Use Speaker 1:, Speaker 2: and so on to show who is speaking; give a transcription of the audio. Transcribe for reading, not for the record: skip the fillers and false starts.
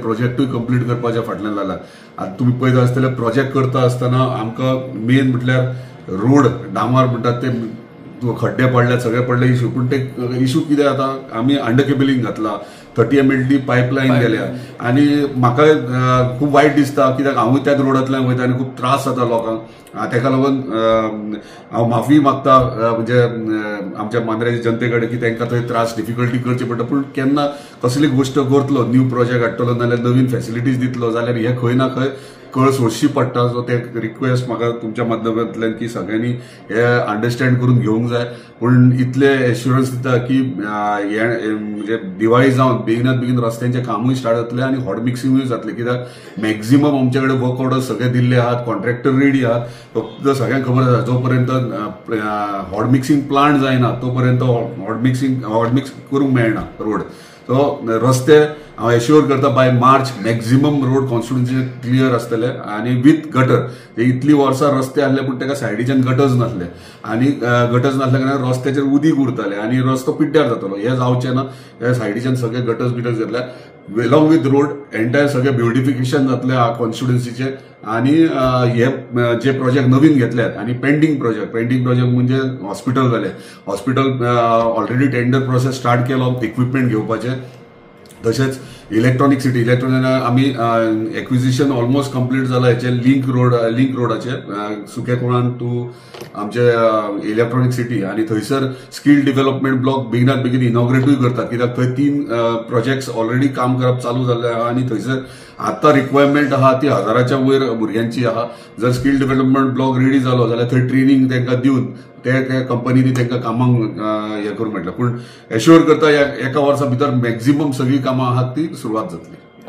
Speaker 1: प्रोजेक्टूय complete करपाच्या फाटल्यान लागला. आतां तुमी पळयता आसतले प्रोजेक्ट करता आसतना आमकां मेन म्हटल्यार रोड डांबर म्हणटात ते खड्डे पडले, सगळे पडले इशू. पूण ते इशू कितें जाता, आमी अंडर केबलिंग घातला, 30 MLD pipeline गेल्या आनी म्हाका खूब वायट दिसता कित्याक हांवूय त्याच रोडांतल्यान वयता आनी खूब त्रास जाता लोकांक. ताका लागून हांव माफी मागता म्हणजे आमच्या मांद्र्याच्या जनते कडेन की तांकां थंय त्रास डिफिकल्टी करची पडटा. पूण केन्ना कसली गोश्ट करतलो, न्यू प्रोजेक्ट हाडटलो नाल्यार नवीन फेसिलिटीज दितलो जाल्यार हे खंय ना खंय कळ सोंसची पडटा. सो ते रिक्वेस्ट म्हाका तुमच्या माध्यमांतल्यान की सगळ्यांनी हे अंडरस्टँड करून घेवंक जाय. पूण इतले एश्युरन्स दिता की हे म्हणजे दिवाळी जावन बेगिनात बेगीन रस्त्यांचें कामूय स्टार्ट जातलें आनी हॉट मिक्सिंगूय जातलें. कित्याक मॅक्झिमम आमचे कडेन वर्क ऑर्डर सगळे दिल्ले आहात, कॉन्ट्रॅक्टर रेडी आहात. फक्त सगळ्यांक खबर आसा जो पर्यंत हॉट मिक्सिंग प्लांट जायना तो पर्यंत हॉट मिक्स करूंक मेळना रोड. सो रस्ते हांव एश्योर करता by March maximum road constituency clear आसतले आनी विथ गटर. इतली वर्सां रस्ते आहले पूण ताका सायडीच्यान गटर्स नासले आनी गटर्स नासल्या कारणान रस्त्याचेर उदीक उरताले आनी रस्तो पिड्ड्यार जातालो. हें जावचें ना, हे सायडीच्यान सगळे गटर्स बिटर्स घेतल्या एलॉंग विथ रोड एंटायर सगळे ब्युटिफिकेशन जातलें कॉन्स्टिट्युएन्सीचें. आनी हे जे प्रोजेक्ट नवीन घेतल्यात आनी पेंडींग प्रोजेक्ट म्हणजे हॉस्पिटल जालें, hospital already tender process start केलो इक्विपमेंट घेवपाचें. तशेंच इलेक्ट्रॉनिक सिटी, इलेक्ट्रॉनिक आमी एक्विजिशन ऑलमोस्ट कंप्लीट जाला हेचे लिंक रोडाचे सुकेकुळान टू आमचे इलेक्ट्रॉनिक सिटी. आनी थंयसर स्कील डेव्हलपमेंट ब्लॉक बेगिनात बेगीन इनॉग्रेटूय करतात कित्याक थंय 3 प्रोजेक्ट्स ऑलरेडी काम करप चालू जाल्लें आहा आनी थंयसर आतां रिक्वायरमेंट आहा ती 1000च्या वयर भुरग्यांची आहा. जर स्कील डेव्हलपमेंट ब्लॉक रेडी जालो जाल्यार थंय ट्रेनींग तांकां दिवन ते कंपनींनी तांकां कामांक हें करूंक मेळटलें. पूण एश्योर करता एका वर्सा भितर मॅक्झिमम सगळीं कामां आहात ती सुरवात जातली.